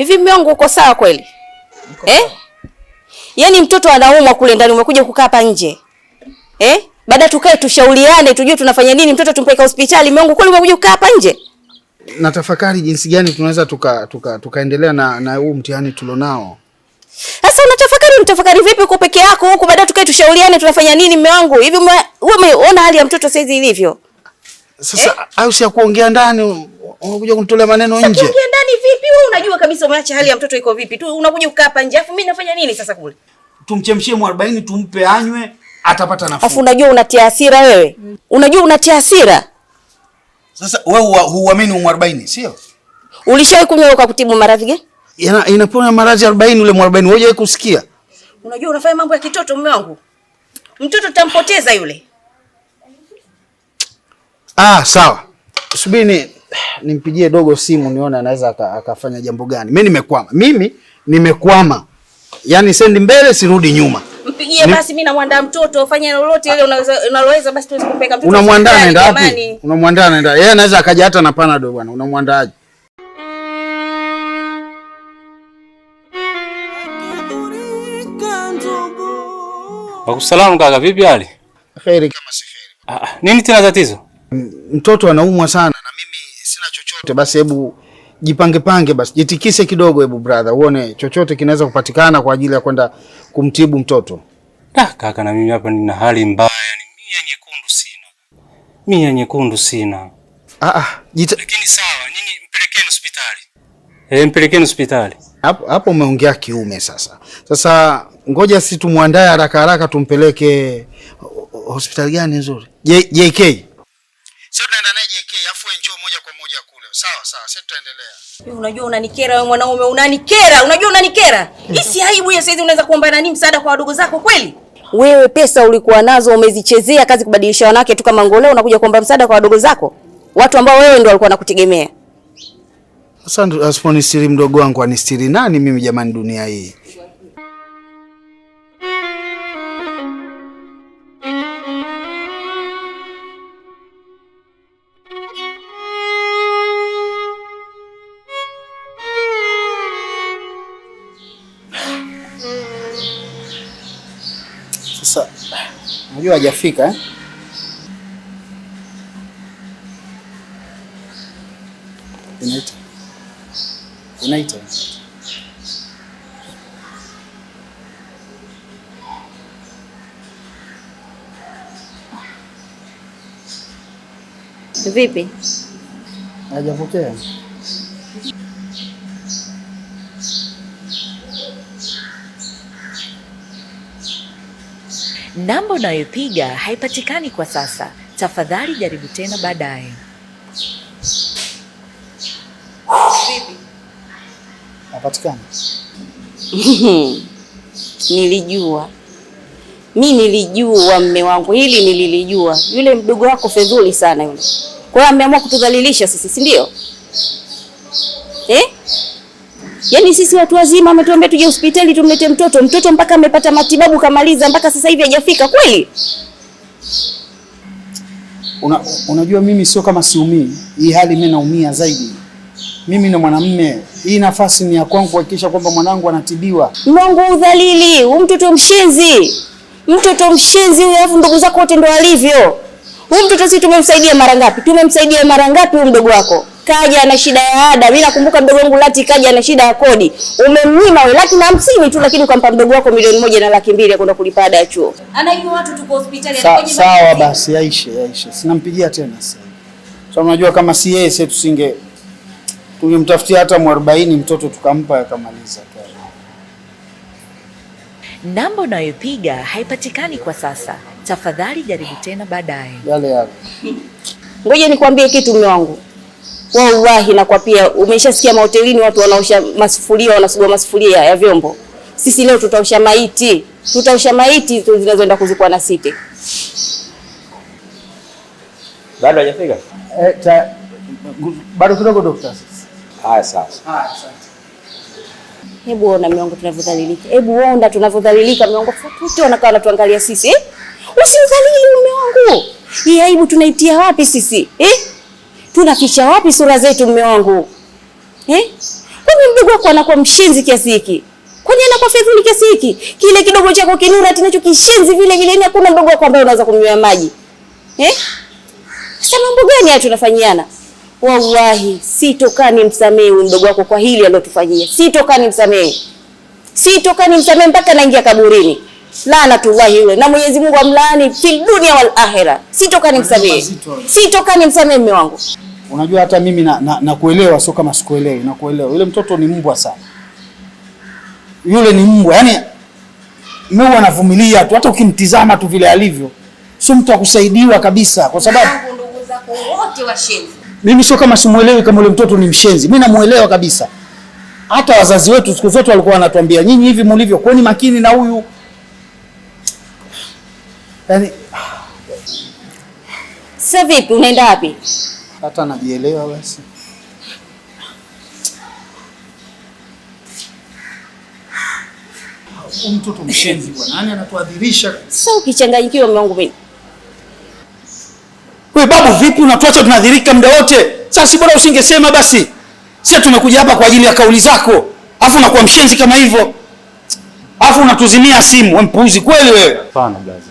Hivi mume wangu uko sawa kweli? Eh? Yaani mtoto anaumwa kule ndani umekuja kukaa hapa nje. Eh? Baada tukae tushauriane tujue tunafanya nini, mtoto tumpeleke hospitali. Mume wangu kweli umekuja kukaa hapa nje? Natafakari jinsi gani tunaweza tukaendelea na huu mtihani tulionao. Sasa unatafakari, mtafakari vipi uko peke yako huku? Baada tukae tushauriane tunafanya nini mume wangu? Hivi wewe umeona hali ya mtoto saizi ilivyo? Sasa au si ya kuongea ndani, unakuja kunitolea maneno nje. Kuongea ndani vipi? Wewe unajua kabisa umeacha hali ya mtoto iko vipi. Tu unakuja kukaa hapa nje. Afu mimi nafanya nini sasa kule? Tumchemshie mwarobaini tumpe anywe, atapata nafuu. Afu unajua unatia hasira wewe. Unajua unatia hasira. Sasa wewe huamini mwarobaini, sio? Ulishawahi kunywa ukakutibu maradhi gani? Inaponya maradhi 40 ule mwarobaini, wewe hujawahi kusikia? Unajua unafanya mambo ya kitoto mume wangu. Mtoto tutampoteza yule. Ah, sawa. Subiri nimpigie dogo simu nione anaweza akafanya jambo gani. Mimi nimekwama. Mimi nimekwama. Yaani sendi mbele sirudi nyuma. Mpigie basi, mimi namwandaa mtoto, fanya lolote ile unaloweza basi tuweze kumpeleka mtoto. Unamwandaa anaenda wapi? Unamwandaa anaenda. Yeye anaweza akaja hata na Panadol bwana. Unamwandaaje? Wakusalamu kaka, vipi hali? Kheri kama si kheri. Ah, nini tena tatizo? Mtoto anaumwa sana na mimi sina chochote. Basi hebu jipange pange basi. Jitikise kidogo hebu brother, uone chochote kinaweza kupatikana kwa ajili ya kwenda kumtibu mtoto. Ah, kaka na mimi hapa nina hali mbaya, yani mia nyekundu sina. Mia nyekundu sina. Lakini sawa, nyinyi mpelekeni hospitali. Mpelekeni hospitali. Hapo umeongea kiume sasa. Sasa ngoja sisi tumuandae haraka haraka tumpeleke hospitali gani nzuri? JK. Sio tunaenda naye JK afu enjoy moja kwa moja kule. Sawa sawa, sisi tutaendelea. Unajua unanikera wewe mwanaume, unanikera. Unajua unanikera. Hii si aibu ya saizi unaweza kuomba nani msaada kwa wadogo zako kweli? Wewe pesa ulikuwa nazo umezichezea kazi kubadilisha wanawake tu kama ngoleo, unakuja kuomba msaada kwa wadogo zako? Watu ambao wewe ndio walikuwa wanakutegemea. Sasa asiponistiri mdogo wangu anistiri nani mimi jamani dunia hii? Sasa unajua hajafika eh? Inaita. Inaita. Vipi? Hajapokea. Namba unayopiga haipatikani kwa sasa. Tafadhali jaribu tena baadaye. Vipi? Hapatikani. Nilijua. Mi nilijua mme wangu, hili nililijua. Yule mdogo wako fedhuli sana yule. Kwa hiyo ameamua kutudhalilisha sisi, si ndio? Eh? Yaani sisi watu wazima ametuambia tuje hospitali tumlete mtoto. Mtoto mpaka amepata matibabu kamaliza mpaka sasa hivi hajafika kweli? Unajua mimi sio kama siumii. Hii hali mimi naumia zaidi. Mimi na mwanamume, hii nafasi ni ya kwangu kuhakikisha kwamba mwanangu anatibiwa. Mungu udhalili, huyu mtoto mshenzi. Mtoto mshenzi huyu, alafu ndugu zako wote ndio alivyo. Huyu mtoto sisi tumemsaidia mara ngapi? Tumemsaidia mara ngapi huyu mdogo wako? Kaja ana shida ya ada. Mimi nakumbuka mdogo wangu Lati kaja ana shida ya kodi. Umemnyima wewe 150,000 tu, lakini ukampa mdogo wako 1,200,000 ya kwenda kulipa ada ya chuo. Anajua watu tuko hospitali. Sawa basi, aishe. Sinampigia tena sasa. So unajua kama si yeye sisi tusinge tungemtafutia hata 40 mtoto tukampa akamaliza. Namba unayopiga haipatikani kwa sasa. Tafadhali jaribu tena baadaye. Yale yale. Ngoja nikwambie kitu mume wangu. Wallahi nakwapia, umeshasikia mahotelini watu wanaosha masufuria, wanasugua masufuria ya vyombo. Sisi leo tutaosha maiti. Tutaosha maiti zinazoenda kuzikwa na site. Bado hajafika? Bado kidogo daktari. Haya sawa. Haya asante. Hebu ona mume wangu tunavyodhalilika. Hebu ona tunavyodhalilika mume wangu. Wote wanakaa wanatuangalia sisi, eh? Usiudhalili mume wangu. Hii aibu tunaitia wapi sisi? Eh? Tunaficha wapi sura zetu mume wangu? Eh? Kwani mdogo wako anakuwa mshenzi kiasi hiki? Kwani anakuwa fedhuli kiasi hiki? Kile kidogo chako kinura tinacho kishenzi vile vile, ni hakuna mdogo wako ambaye unaweza kumnywea maji. Eh? Sasa mambo gani haya tunafanyiana? Wallahi sitokaa nimsamehe huyu mdogo wako kwa hili alilotufanyia. Sitokaa nimsamehe. Sitokaa nimsamehe mpaka naingia kaburini. Laanatullahi yule, na Mwenyezi Mungu amlaani fi dunia wal akhira. Sitokaa nimsamehe. Sitokaa nimsamehe mume wangu. Unajua hata mimi na kuelewa, sio kama sikuelewi, nakuelewa. Yule mtoto ni mbwa sana. Yule ni mbwa. Yaani mimi huwa navumilia tu, hata ukimtizama tu vile alivyo. Sio mtu akusaidiwa kabisa kwa sababu ndugu zako wote washenzi. Mimi sio kama simuelewi kama yule mtoto ni mshenzi. Mimi namuelewa kabisa. Hata wazazi wetu siku zote walikuwa wanatuambia nyinyi hivi mlivyo, kuweni makini na huyu. Yaani sasa vipi, unaenda wapi? Hata najielewa basi. Mtoto mshenzi bwana, nani anatuadhirisha? Sasa ukichanganyikiwa mume wangu mimi. Wewe babu vipi unatuacha tunadhirika muda wote? Sasa si bora usingesema basi. Sisi tumekuja hapa kwa ajili ya kauli zako. Alafu unakuwa mshenzi kama hivyo. Alafu unatuzimia simu, wewe mpuuzi kweli wewe. Hapana blaza.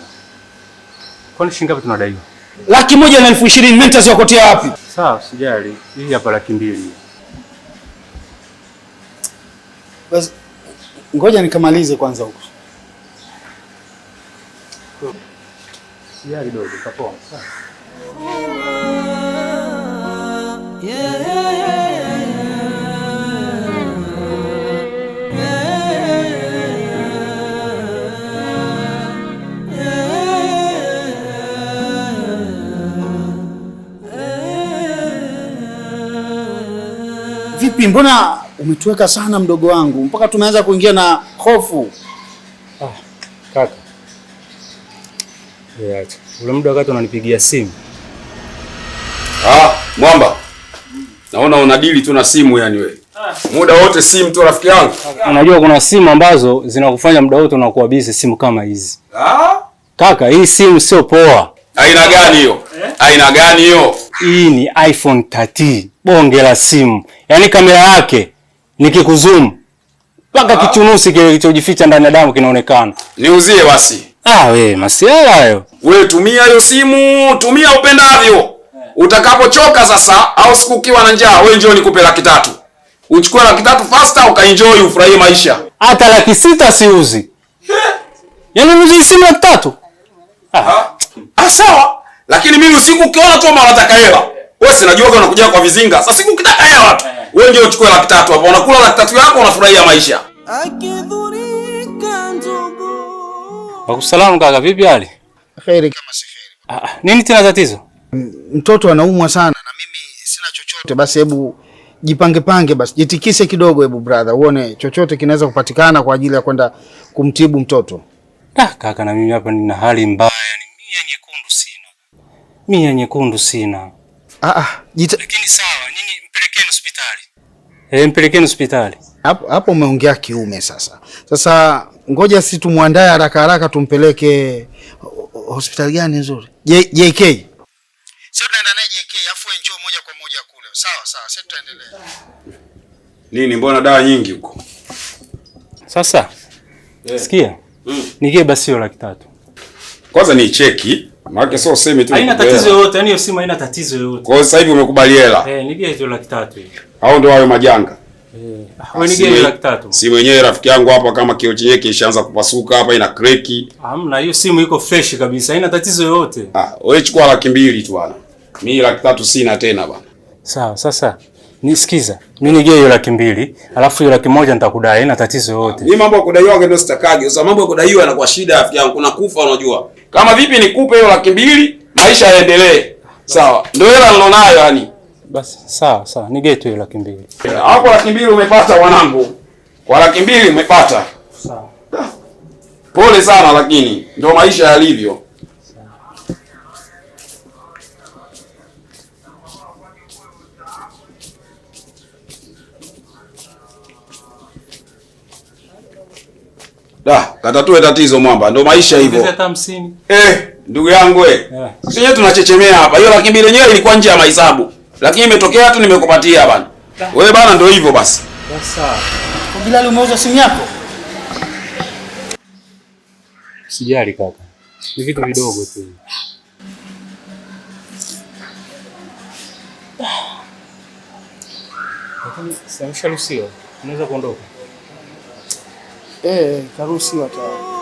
Kwani shilingi ngapi tunadaiwa? 120,000 mentors wakotea wapi? Sawa, usijali. Hii hapa 200,000. Basi ngoja nikamalize kwanza huko. Usijali dogo, utapoa. Sawa. Vipi, mbona umetuweka sana mdogo wangu mpaka tumeanza kuingia na hofu? Ah, kaka. Acha. Ule muda wakati unanipigia simu. Ah, mwamba. Naona unadili tu na simu yani wewe. Muda wote simu tu rafiki yangu. Unajua kuna simu ambazo zinakufanya muda wote unakuwa busy, simu kama hizi. Ah? Kaka, hii simu sio poa. Aina gani hiyo? Aina gani hiyo? Hii ni iPhone 13, bonge la simu. Yaani kamera yake nikikuzoom mpaka kichunusi kile kilichojificha ndani ya damu kinaonekana. Niuzie basi. Ah we, masiala hayo. Wewe tumia hiyo simu, tumia upendavyo. Utakapochoka sasa au siku ukiwa na njaa, wewe njoo nikupe 300,000. Uchukue 300,000 faster ukaenjoy ufurahie maisha. Hata 600,000 siuzi. Yaani niuzie simu 300,000? Ah, sawa. Lakini mimi usiku ukiona tu mama anataka hela. Wewe si unajua unakuja kwa vizinga. Sasa siku ukitaka hela tu, wewe ndio uchukue 300,000 hapo. Unakula 300,000 yako unafurahia maisha. Wakusalamu kaka, vipi hali? Kheri kama si kheri. Ah, nini tena tatizo? Mtoto anaumwa sana na mimi sina chochote. Basi hebu jipange pange basi. Jitikise kidogo hebu brother, uone chochote kinaweza kupatikana kwa ajili ya kwenda kumtibu mtoto. Ah, kaka na mimi hapa nina hali mbaya, ni mia nyekundu sina. Mia nyekundu sina. Lakini sawa, nyinyi mpelekeni hospitali. Mpelekeni hospitali. Hapo umeongea kiume sasa. Sasa ngoja sisi tumuandae haraka haraka tumpeleke hospitali gani nzuri? JK. Sasa tunaenda naye JK, afu enjoy moja kwa moja kule. Sawa sawa, sasa tutaendelea. Nini, mbona dawa nyingi huko? Sasa. Sikia. Nigie basi hiyo 300,000. Kwanza ni cheki, maana sio useme tu. Haina tatizo yoyote, yani hiyo simu haina tatizo yoyote. Kwa hiyo sasa hivi umekubali hela. Nigie hiyo 300,000 hiyo. Hao ndio hayo majanga. Wewe nigie hiyo 300,000. Simu yenyewe rafiki yangu hapa kama kioo chenyewe kishaanza kupasuka hapa ina kreki. Hamna, hiyo simu iko fresh kabisa, haina tatizo yoyote. Ah, wewe chukua 200,000 tu bwana. Mimi 300,000 sina tena bwana. Sawa, sasa nisikiza. Mimi nigie hiyo 200,000, alafu hiyo 100,000 nitakudai, haina tatizo yoyote. Mimi mambo ya kudaiwa ndio sitakagi. Sasa mambo ya kudaiwa yanakuwa shida rafiki yangu, kuna kufa unajua. Kama vipi nikupe hiyo 200,000, maisha yaendelee. Sawa. Ndio hela nilonayo yani. Basi sawa sawa, nigie tu hiyo 200,000. Hapo 200,000 umepata mwanangu. Kwa 200,000 umepata. Sawa. Pole sana lakini ndio maisha yalivyo. Da, katatue tatizo mwamba, ndio maisha hivyo. Ndugu yangu eh. Sisi wenyewe tunachechemea hapa. Hiyo 200,000 yenyewe ilikuwa nje ya mahesabu. Lakini imetokea tu nimekupatia bana. Wewe bana ndio hivyo basi. Sasa Kwa Bilali umeuza simu yako? Sijali kaka. Ni vitu vidogo tu. Lakini sasa amesharuhusiwa. Unaweza kuondoka. Karuhusiwa tayari.